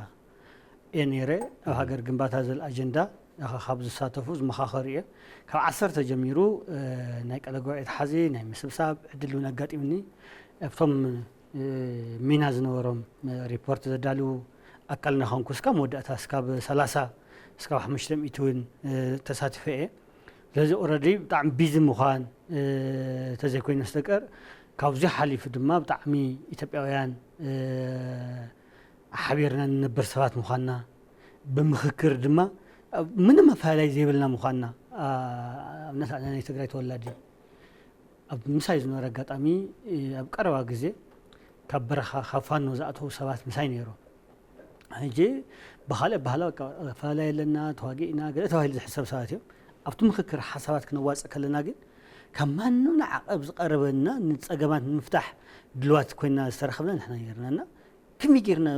እየ ነይረ። ኣብ ሃገር ግንባታ ዝብል ኣጀንዳ ካብ ዝሳተፉ ዝመኻኸሩ እየ። ካብ ዓሰርተ ጀሚሩ ናይ ቀለ ጉባኤ ተሓዚ ናይ ምስብሳብ ዕድል እውን ኣጋጢምኒ። ኣብቶም ሚና ዝነበሮም ሪፖርት ዘዳልዉ ኣካል እናኾንኩ እስካብ መወዳእታ እስካብ ሰላሳ እስካብ ሓሙሽተ ሚእቲ እውን ተሳቲፈ እየ። ስለዚ ኦረዲ ብጣዕሚ ቢዚ ምዃን ተዘይኮይኑ በስተቀር ካብዚ ሓሊፉ ድማ ብጣዕሚ ኢትዮጵያውያን ሓቢርና ንነብር ሰባት ምዃንና ብምኽክር ድማ ምንም ኣፈላላይ ዘይብልና ምዃንና ኣብነት ኣነ ናይ ትግራይ ተወላዲ ኣብ ምሳይ ዝነበረ ኣጋጣሚ ኣብ ቀረባ ግዜ ካብ በረኻ ካብ ፋኖ ዝኣተዉ ሰባት ምሳይ ነይሮም። ሕጂ ብኻልእ ኣበሃህላ በቃ ኣፈላላይ ኣለና ተዋጊእና ገለ ተባሂሉ ዝሕሰብ ሰባት እዮም። ኣብቲ ምኽክር ሓሳባት ክነዋፅእ ከለና ግን ካብ ማንም ንዓቐብ ዝቐረበና ንፀገማት ንምፍታሕ ድልዋት ኮይና ዝተረኸብና ንሕና ነይርና እና ከመይ ጌርና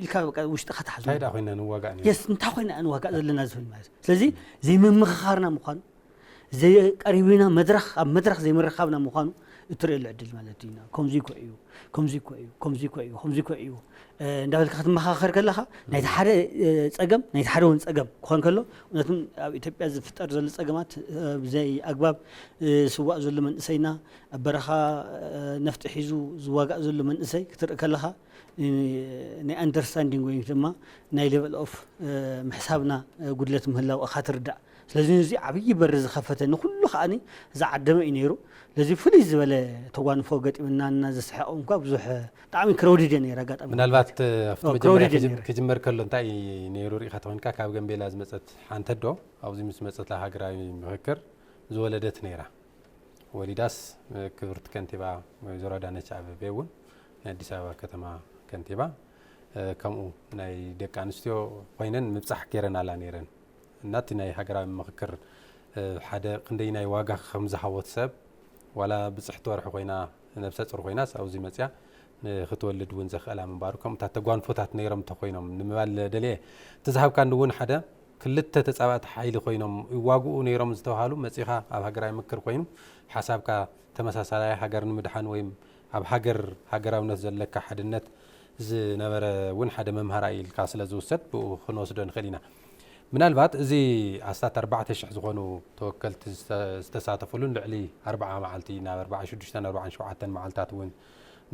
ኢልካ በቃ ውሽጥኻ ትሓዞ እንታይ ደኣ ኮይና ንዋጋእ ነይሩ? የስ እንታይ ኮይና ንዋጋእ ዘለና ዝብል ማለት እዩ። ስለዚ ዘይምምኽኻርና ምዃኑ ዘይቀሪብና መድረኽ ኣብ መድረኽ ዘይምርኻብና ምዃኑ እትርእየሉ ዕድል ማለት እዩ። ከምዚ እኮ እዩ ከምዚ እኮ እዩ ከምዚ እኮ እዩ ከምዚ እኮ እዩ እንዳበልካ ክትመኻኸር ከለኻ ናይቲ ሓደ ፀገም ናይቲ ሓደ እውን ፀገም ክኾን ከሎ እውነትም ኣብ ኢትዮጵያ ዝፍጠር ዘሎ ፀገማት ብዘይ ኣግባብ ዝስዋእ ዘሎ መንእሰይና ኣብ በረኻ ነፍጢ ሒዙ ዝዋጋእ ዘሎ መንእሰይ ክትርኢ ከለኻ ናይ understanding ወይ ድማ ናይ level of ምሕሳብና ጉድለት ምህላው እኻ ትርዳእ። ስለዚ እዚ ዓብዪ በሪ ዝኸፈተ ንኩሉ ከዓኒ ዝዓደመ እዩ ነይሩ። ስለዚ ፍልይ ዝበለ ተጓንፎ ገጢምና እና ዘስሐቕ እንኳ ብዙሕ ብጣዕሚ crowded እየ ነይረ ኣጋጣሚ ምናልባት ኣብቲ መጀመርያ ክጅመር ከሎ እንታይ ነይሩ ሪኢኻ ተኾንካ ካብ ገምቤላ ዝመፀት ሓንተ ዶ ኣብዚ ምስ መፀት ሃገራዊ ምኽክር ዝወለደት ነይራ። ወሊዳስ ክብርቲ ከንቲባ ወይዘሮ ኣዳነች ኣበቤ እውን ናይ ኣዲስ ኣበባ ከተማ ከንቲባ ከምኡ ናይ ደቂ ኣንስትዮ ኮይነን ምብፃሕ ገይረናላ ነይረን እና እቲ ናይ ሃገራዊ ምኽክር ሓደ ክንደይናይ ዋጋ ከም ዝሃቦ እቲ ሰብ ዋላ ብፅሕቲ ወርሒ ኮይና ነብሰ ፁር ኮይናስ ኣብዚ መፅያ ንክትወልድ እውን ዘኽእላ ምንባሩ ከምኡታት ተጓንፎታት ነይሮም እንተኮይኖም ንምባል ደልየ እቲ ዝሃብካኒ እውን ሓደ ክልተ ተፃባእቲ ሓይሊ ኮይኖም ይዋግኡ ነይሮም ዝተባሃሉ መፂኻ ኣብ ሃገራዊ ምክር ኮይኑ ሓሳብካ ተመሳሳላይ ሃገር ንምድሓን ወይም ኣብ ሃገር ሃገራውነት ዘለካ ሓድነት ዝነበረ እውን ሓደ መምሃራይ ኢልካ ስለ ዝውሰድ ብኡ ክንወስዶ ንኽእል ኢና። ምናልባት እዚ ኣስታት ኣርባዕተ ሽሕ ዝኾኑ ተወከልቲ ዝተሳተፉሉን ልዕሊ ኣርብዓ መዓልቲ ናብ ኣርብዓ ሽዱሽተ ኣርብዓ ሸውዓተ መዓልታት እውን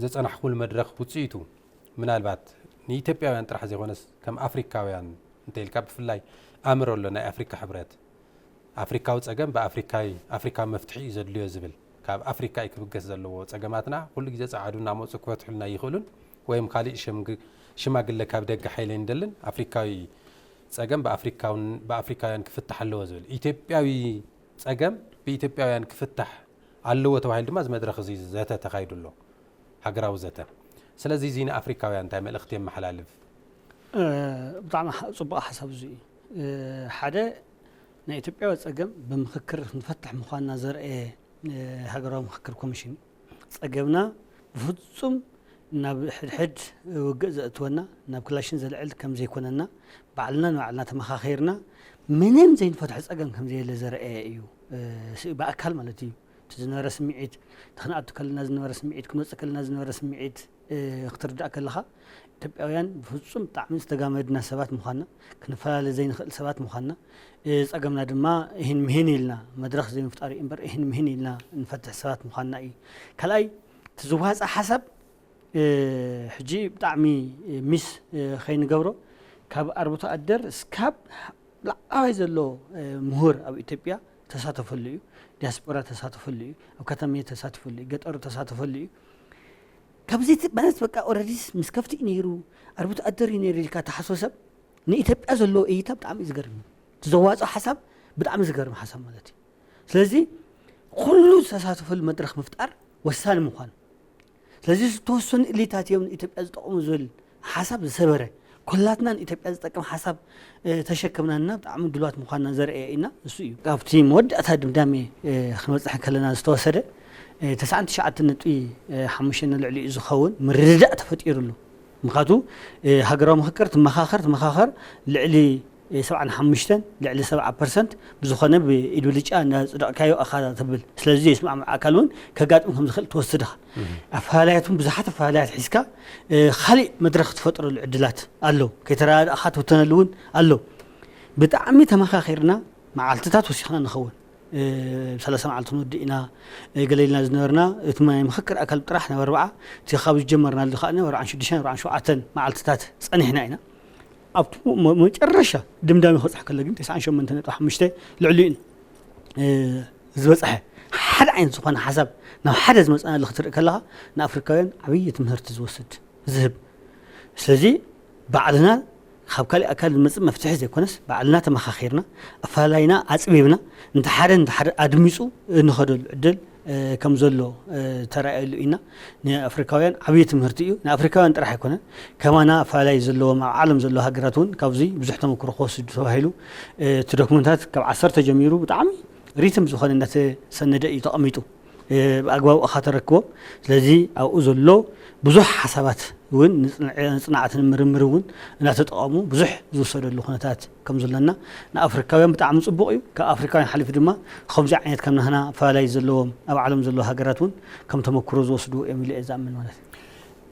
ዘፀናሕኩሉ መድረኽ ውፅኢቱ ምናልባት ንኢትዮጵያውያን ጥራሕ ዘይኮነስ ከም ኣፍሪካውያን እንተኢልካ ብፍላይ ኣእምሮ ኣሎ ናይ ኣፍሪካ ሕብረት ኣፍሪካዊ ፀገም ብኣፍሪካዊ ኣፍሪካዊ መፍትሒ እዩ ዘድልዮ ዝብል ካብ ኣፍሪካ እዩ ክብገስ ዘለዎ ፀገማትና ኩሉ ግዜ ፀዓዱ እናመፁ ክፈትሑልና ይኽእሉን ወይም ካሊእ ሽማግለ ካብ ደገ ሓይለ ንደልን ኣፍሪካዊ ፀገም ብኣፍሪካውያን ክፍታሕ ኣለዎ ዝብል ኢትዮጵያዊ ፀገም ብኢትዮጵያውያን ክፍታሕ ኣለዎ ተባሂሉ ድማ እዚ መድረኽ እዚ ዘተ ተኻይዱ ኣሎ ሃገራዊ ዘተ ስለዚ እዚ ንኣፍሪካውያን እንታይ መልእኽቲ የመሓላልፍ ብጣዕሚ ጽቡቕ ሓሳብ እዚ እዩ ሓደ ናይ ኢትዮጵያዊ ጸገም ብምኽክር ክንፈትሕ ምዃንና ዘርአ ሃገራዊ ምኽክር ኮሚሽን ጸገምና ብፍጹም ናብ ሕድሕድ ውግእ ዘእትወና ናብ ክላሽን ዘልዕል ከም ዘይኮነና ባዕልና ንባዕልና ተመኻኺርና ምንም ዘይንፈትሖ ጸገም ከም ዘየለ ዘርአ እዩ ብኣካል ማለት እዩ እቲ ዝነበረ ስምዒት እቲ ክንኣቱ ከለና ዝነበረ ስምዒት ክንወፅእ ከለና ዝነበረ ስምዒት ክትርዳእ ከለኻ ኢትዮጵያውያን ብፍፁም ብጣዕሚ ዝተጋመድና ሰባት ምዃንና ክንፈላለ ዘይንኽእል ሰባት ምዃንና ፀገምና ድማ ይህን ምሂን ኢልና መድረኽ ዘይምፍጣር እዩ እምበር ይህን ምሂን ኢልና ንፈትሕ ሰባት ምዃንና እዩ ካልኣይ እቲ ዝዋፃ ሓሳብ ሕጂ ብጣዕሚ ሚስ ከይንገብሮ ካብ ኣርብቶ ኣደር እስካብ ላዕላይ ዘሎ ምሁር ኣብ ኢትዮጵያ ተሳተፈሉ እዩ ዲያስፖራ ተሳተፈሉ እዩ ኣብ ከተማ ተሳተፈሉ እዩ ገጠሩ ተሳተፈሉ እዩ ካብዚ ማለት በቃ ኦረዲስ ምስ ከፍቲ እዩ ነይሩ ኣርብቶ ኣደር እዩ ነይሩ ኢልካ ተሓስቦ ሰብ ንኢትዮጵያ ዘለዎ እይታ ብጣዕሚ እዩ ዝገርም ዝዋፅኦ ሓሳብ ብጣዕሚ ዝገርም ሓሳብ ማለት እዩ ስለዚ ኩሉ ዝተሳተፈሉ መድረክ ምፍጣር ወሳኒ ምኳኑ ስለዚ ዝተወሰኑ እሊታት እዮም ንኢትዮጵያ ዝጠቕሙ ዝብል ሓሳብ ዝሰበረ ኩላትና ንኢትዮጵያ ዝጠቅም ሓሳብ ተሸከምና እና ብጣዕሚ ድልዋት ምኳንና ዘርአ ኢና እሱ እዩ ካብቲ መወዳእታ ድምዳሜ ክንበፅሕ ከለና ዝተወሰደ ተስዓን ትሽዓተ ነጥቢ ሓሙሽተ ንልዕሊኡ ዝኸውን ምርድዳእ ተፈጢሩሉ ምክንያቱ ሃገራዊ ምክክር ትመኻኸር ትመኻኸር ልዕሊ ሰብዓን ሓሙሽተን ልዕሊ ሰብዓ ፐርሰንት ብዝኾነ ብኢድ ብልጫ እናጽደቕካዮ ኣኻ ትብል። ስለዚ ዘይስማዕምዕ ኣካል እውን ከጋጥም ከም ዝኽእል ትወስድ ኢኻ። ኣፈላላያት እውን ብዙሓት ኣፈላላያት ሒዝካ ካልእ መድረኽ ትፈጥረሉ ዕድላት ኣሎ። ከይተረዳእኻ ትውተነሉ እውን ኣሎ። ብጣዕሚ ተመኻኺርና መዓልትታት ወሲኽና ንኸውን። ሰለስተ መዓልቲ ክንወድእ ኢና ገለ ኢልና ዝነበርና፣ እቲ ናይ ምኽክር ኣካል ጥራሕ ናብ ኣርብዓ፣ እቲ ካብ ዝጀመርናሉ ከዓ ናብ ኣርባዓን ሽዱሽተን ኣርባዓን ሸውዓተን መዓልትታት ጸኒሕና ኢና። ኣብቲ መጨረሻ ድምዳሜ ክበፅሕ ከሎ ግን ተስዓን ሸሞንተን ነጥቢ ሓሙሽተ ልዕሊኡ እዩ ዝበፅሐ። ሓደ ዓይነት ዝኾነ ሓሳብ ናብ ሓደ ዝመፅናሉ ክትርኢ ከለኻ ንኣፍሪካውያን ዓብዪ ትምህርቲ ዝወስድ ዝህብ። ስለዚ ባዕልና ካብ ካልእ ኣካል ዝመፅእ መፍትሒ ዘይኮነስ ባዕልና ተመኻኺርና ኣፈላላይና ኣፅቢብና እንተ ሓደ እንተ ሓደ ኣድሚፁ እንኸደሉ ዕድል ከም ዘሎ ተራእየሉ ኢና። ንኣፍሪካውያን ዓብዪ ትምህርቲ እዩ። ንኣፍሪካውያን ጥራሕ ኣይኮነን፣ ከማና ኣፈላላይ ዘለዎም ኣብ ዓለም ዘለዉ ሃገራት እውን ካብዚ ብዙሕ ተመክሮ ክወስዱ ተባሂሉ እቲ ዶክመንታት ካብ ዓሰርተ ጀሚሩ ብጣዕሚ ሪትም ዝኾነ እናተሰነደ እዩ ተቐሚጡ። ብኣግባቡ ኢኻ ተረክቦም። ስለዚ ኣብኡ ዘሎ ብዙሕ ሓሳባት እውን ንፅንዓትን ምርምር እውን እናተጠቐሙ ብዙሕ ዝውሰደሉ ኩነታት ከም ዘለና ንኣፍሪካውያን ብጣዕሚ ፅቡቕ እዩ። ካብ ኣፍሪካውያን ሓሊፉ ድማ ከምዚ ዓይነት ከም ናህና ኣፈላላይ ዘለዎም ኣብ ዓለም ዘለዉ ሃገራት እውን ከም ተመክሮ ዝወስዱ እዮም ኢለ እየ ዝኣምን ማለት እዩ።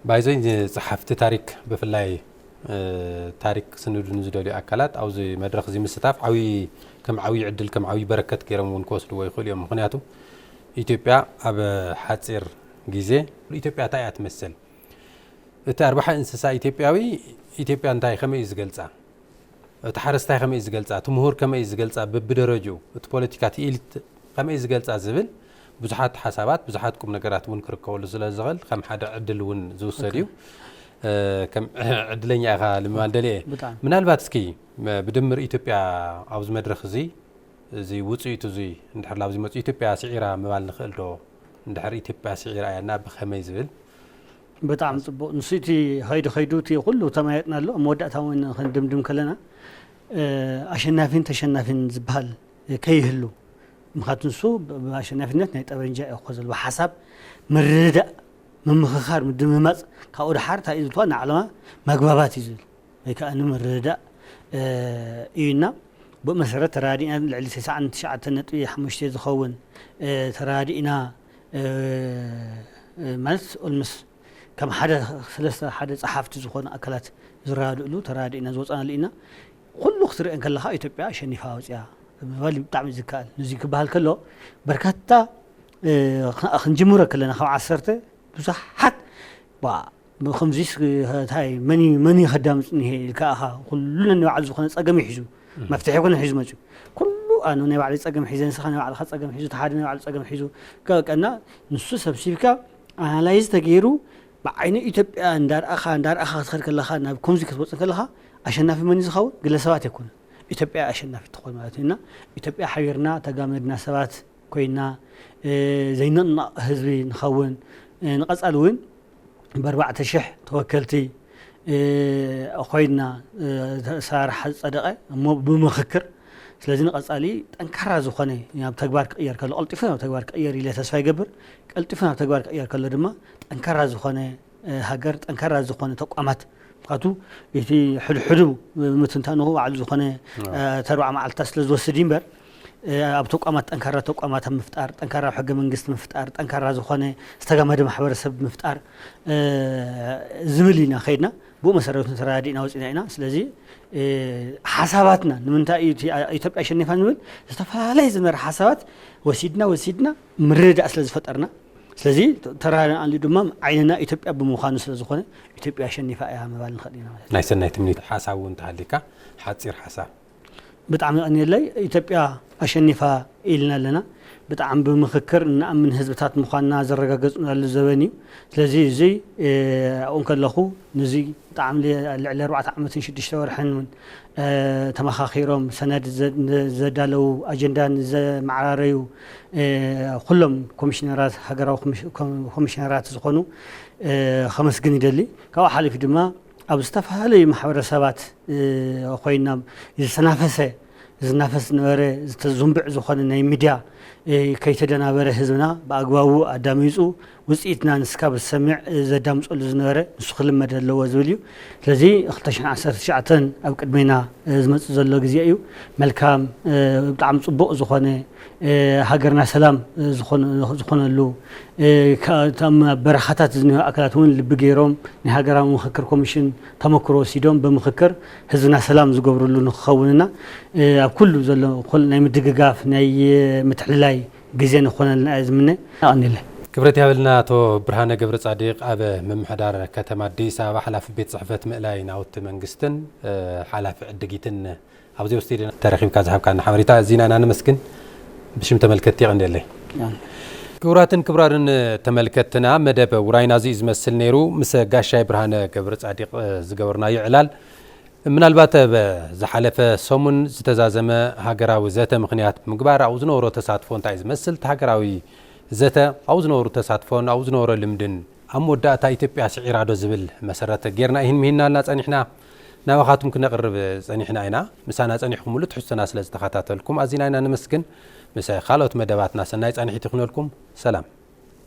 ባይዘይ ጸሓፍቲ ታሪክ ብፍላይ ታሪክ ክስንዱ ንዝደልዩ ኣካላት ኣብዚ መድረኽ እዚ ምስታፍ ዓብዪ ከም ዓብዪ ዕድል ከም ዓብዪ በረከት ገይሮም እውን ክወስድዎ ይኽእሉ እዮም። ምክንያቱ ኢትዮጵያ ኣብ ሓፂር ግዜ ኢትዮጵያ እንታይ እያ ትመስል? እቲ ኣርባሓ እንስሳ ኢትዮጵያዊ ኢትዮጵያ እንታይ ከመይ እዩ ዝገልፃ? እቲ ሓረስታይ ከመይ እዩ ዝገልፃ? እቲ ምሁር ከመይ እዩ ዝገልፃ? በብደረጅኡ እቲ ፖለቲካ እቲ ኢሊት ከመይ እዩ ዝገልፃ ዝብል ብዙሓት ሓሳባት ብዙሓት ቁም ነገራት እውን ክርከበሉ ስለ ዝኽእል ከም ሓደ ዕድል እውን ዝውሰድ እዩ። ከም ዕድለኛ ኢኻ ንምባል ደልየ እየ። ምናልባት እስኪ ብድምር ኢትዮጵያ ኣብዚ መድረኽ እዚ እዚ ውፅኢቱ እዚ እንድሕር ላብዚ መፅኡ ኢትዮጵያ ስዒራ ምባል ንኽእል ዶ? እንድሕር ኢትዮጵያ ስዒራ እያ እና ብኸመይ ዝብል ብጣዕሚ ፅቡቕ። ንሱ እቲ ኸይዱ ኸይዱ እቲ ኩሉ ተማየጥናሉ ኣብ መወዳእታ እውን ክንድምድም ከለና ኣሸናፊን ተሸናፊን ዝበሃል ከይህሉ፣ ምክንያቱ ንሱ ብኣሸናፊነት ናይ ጠበንጃ እዩ ክኾ ዘለዎ ሓሳብ ምርድዳእ ምምኽኻር ምድምማፅ ካብኡ ድሓር እንታይ እዩ ዝብልዋ ንዓለማ መግባባት እዩ ዝብል ወይ ከዓ ንምርድዳእ እዩና። ብኡ መሰረት ተረዳዲእና ልዕሊ ተስዓን ትሽዓተን ነጥቢ ሓሙሽተ ዝኸውን ተረዳዲእና ማለት ኦልምስ ከም ሓደ ሰለስተ ሓደ ፀሓፍቲ ዝኾኑ ኣካላት ዝረዳድእሉ ተረዳዲእና ዝወፃናሉ ኢና። ኩሉ ክትርኢ እንከለኻ ኢትዮጵያ ኣሸኒፋ ኣውፅያ ምባል እዩ ብጣዕሚ ዝከኣል። ንዚ ክበሃል ከሎ በርካታ ክንጅምሮ ከለና ካብ ዓሰርተ ብዙሓት ዋ ብከምዚስ እንታይ መን እዩ መን እዩ ከዳምፅ እኒሄ ኢልካ ኢኻ ኩሉ ነናይ ባዕሉ ዝኾነ ፀገም እዩ ሒዙ መፍትሒ ይኮነ ሒዙ መፅዩ ኩሉ ኣነ ናይ ባዕለይ ፀገም ሒዘ ንስኻ ናይ ባዕልኻ ፀገም ሒዙ እቲ ሓደ ናይ ባዕሉ ፀገም ሒዙ ቀና ንሱ ሰብሲብካ ኣናላይዝ ተገይሩ ብዓይኒ ኢትዮጵያ እንዳርኣኻ እንዳርኣኻ ክትኸድ ከለኻ ናብ ከምዚ ክትወፅእ ከለኻ ኣሸናፊ መን እዩ ዝኸውን ግለሰባት ኣይኮኑን ኢትዮጵያ ኣሸናፊ ትኾን ማለት እዩ እና ኢትዮጵያ ሓቢርና ተጋመድና ሰባት ኮይና ዘይንቕነቕ ህዝቢ ንኸውን ንቐፃሊ እውን ብኣርባዕተ ሽሕ ተወከልቲ ኮይና ተሰራርሓ ዝፀደቐ እሞ ብምኽክር ስለዚ ንቐፃሊ ጠንካራ ዝኾነ ናብ ተግባር ክቕየር ከሎ ቀልጢፉ ናብ ተግባር ክቕየር ኢለ ተስፋ ይገብር። ቀልጢፉ ናብ ተግባር ክቕየር ከሎ ድማ ጠንካራ ዝኾነ ሃገር ጠንካራ ዝኾነ ተቋማት ምክንያቱ እቲ ሕድሕዱ ምትንታንኹ ባዕሉ ዝኾነ ተርባዕ መዓልትታት ስለ ዝወስድ እዩ እምበር ኣብ ተቋማት ጠንካራ ተቋማት ኣብ ምፍጣር፣ ጠንካራ ሕገ መንግስቲ ምፍጣር፣ ጠንካራ ዝኾነ ዝተጋመደ ማሕበረሰብ ምፍጣር ዝብል ኢና ከይድና ብኡ መሰረት ተረዳዲእና ወፂና ኢና። ስለዚ ሓሳባትና ንምንታይ እዩ ኢትዮጵያ ኣሸኒፋ ንብል ዝተፈላለየ ዝነበረ ሓሳባት ወሲድና ወሲድና ምርድዳእ ስለ ዝፈጠርና ስለዚ ተረዳድኣሉ ድማ ዓይንና ኢትዮጵያ ብምዃኑ ስለ ዝኾነ ኢትዮጵያ ኣሸኒፋ እያ ምባል ንኽእል ኢና ማለት እዩ። ናይ ሰናይ ትምኒት ሓሳብ እውን ተሃሊካ ሓፂር ሓሳብ ብጣዕሚ የቐንየለይ። ኢትዮጵያ ኣሸኒፋ ኢልና ኣለና። ብጣዕሚ ብምኽክር እንኣምን ህዝብታት ምዃንና ዘረጋገፅናሉ ዘበን እዩ። ስለዚ እዚ ኣብኡ እንከለኹ ንዚ ብጣዕሚ ልዕሊ ኣርባዕተ ዓመትን ሽዱሽተ ወርሕን እውን ተመኻኺሮም ሰነድ ዘዳለዉ ኣጀንዳ ንዘመዓራረዩ ኩሎም ኮሚሽነራት ሃገራዊ ኮሚሽነራት ዝኾኑ ከመስግን ይደሊ። ካብኡ ሓሊፉ ድማ ኣብ ዝተፈላለዩ ማሕበረሰባት ኮይና ዝተናፈሰ ዝናፈስ ዝነበረ ዝተዝንብዕ ዝኾነ ናይ ሚድያ ከይተደናበረ ህዝብና ብኣግባቡ ኣዳሚፁ ውፅኢትና ንስካ ብሰሚዕ ዘዳምፀሉ ዝነበረ ንሱ ክልመድ ኣለዎ ዝብል እዩ። ስለዚ ክልተ ሽሕን ዓሰርተ ትሽዓተን ኣብ ቅድሜና ዝመፅእ ዘሎ ግዜ እዩ። መልካም፣ ብጣዕሚ ፅቡቕ ዝኾነ፣ ሃገርና ሰላም ዝኾነ- ዝኾነሉ፣ እቶም ኣብ በረኻታት ዝኒሆ ኣካላት እውን ልቢ ገይሮም ናይ ሃገራዊ ምክክር ኮሚሽን ተመክሮ ወሲዶም ብምክክር ህዝብና ሰላም ዝገብርሉ ንክኸውንና፣ ኣብ ኩሉ ዘሎ ናይ ምድግጋፍ ናይ ምትሕልላይ ግዜ ንኾነልና እየ ዝምነ። ኣቐኒለ። ክብረት ያብልና ኣቶ ብርሃነ ገብረ ጻዲቕ፣ ኣብ ምምሕዳር ከተማ ኣዲስ ኣበባ ሓላፊ ቤት ጽሕፈት ምእላይ ናውቲ መንግስትን ሓላፊ ዕድጊትን ኣብዚ ስቱድዮ ተረኺብካ ዝሃብካና ሓበሬታ ኣዚና ኢና ነመስግን። ብሽም ተመልከትቲ የቐንየለይ። ክቡራትን ክቡራንን ተመልከትና፣ መደብ ውራይና እዚ እዩ ዝመስል ነይሩ። ምስ ጋሻይ ብርሃነ ገብረ ጻዲቕ ዝገበርናዮ ዕላል ምናልባት ኣብ ዝሓለፈ ሰሙን ዝተዛዘመ ሃገራዊ ዘተ ምኽንያት ብምግባር ኣብኡ ዝነበሮ ተሳትፎ እንታይ ዝመስል፣ እቲ ሃገራዊ ዘተ ኣብኡ ዝነበሩ ተሳትፎን ኣብኡ ዝነበሮ ልምድን ኣብ መወዳእታ ኢትዮጵያ ስዒራ ዶ ዝብል መሰረት ጌርና ይህን ምሂናልና ጸኒሕና። ናባኻትኩም ክነቕርብ ጸኒሕና ኢና። ምሳና ጸኒሕኩምሉ ትሕዝቶና ስለ ዝተኸታተልኩም ኣዚና ኢና ነመስግን። ምስ ካልኦት መደባትና ሰናይ ጻንሒት ይኹነልኩም። ሰላም።